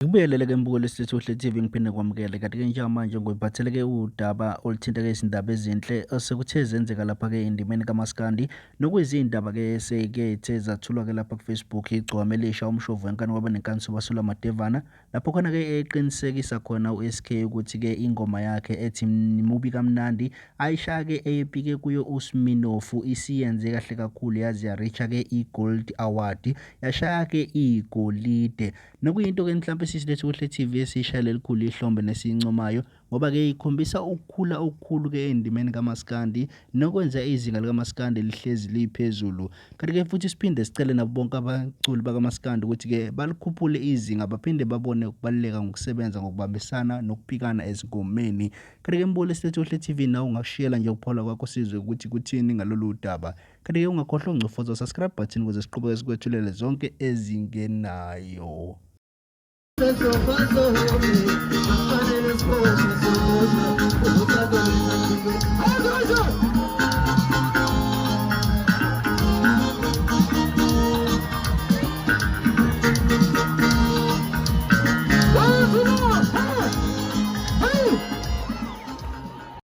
Ngibuyelele-ke mbukeli wesithethe TV, ngiphinde kwamukele. Kanti-ke njengamanje ngikuphathele-ke udaba oluthinteke izindaba ezinhle osekuthe zenzeka lapha-ke endimeni kaMaskandi, nokuyizindaba-ke eseke ethe zathulwa-ke lapha ku-Facebook igcwama elisha umshovu wenkani kwaba nenkani sobasula Madevana, lapho khona-ke eqinisekisa khona u-SK ukuthi-ke ingoma yakhe ethi Mubi Kamnandi ayishaya-ke eyepike kuyo uSminofu isiyenze kahle kakhulu, yaze yareach-ke i-Gold Award, yashaya-ke igolide. Nokuyinto-ke mhlampe sisilethe kuhle TV esiyishayela elikhulu ihlombe nesiyincomayo, ngoba-ke ikhombisa ukukhula okukhulu-ke endimeni kaMaskandi nokwenza izinga likaMaskandi lihlezi liphezulu. Kanti-ke futhi siphinde sicele nabo bonke abaculi bakaMaskandi ukuthi-ke balikhuphule izinga, baphinde babone ukubaluleka ngokusebenza ngokubambisana nokuphikana ezingomeni. Kanti-ke mbukeli silethe kuhle TV, nawe ungakushiyela nje ukuphola kwakho sizwe ukuthi kuthini ngalolu daba. Kanti-ke ungakhohlwa ungcofoza subscribe button ukuze siqhubeke sikwethulele zonke ezingenayo.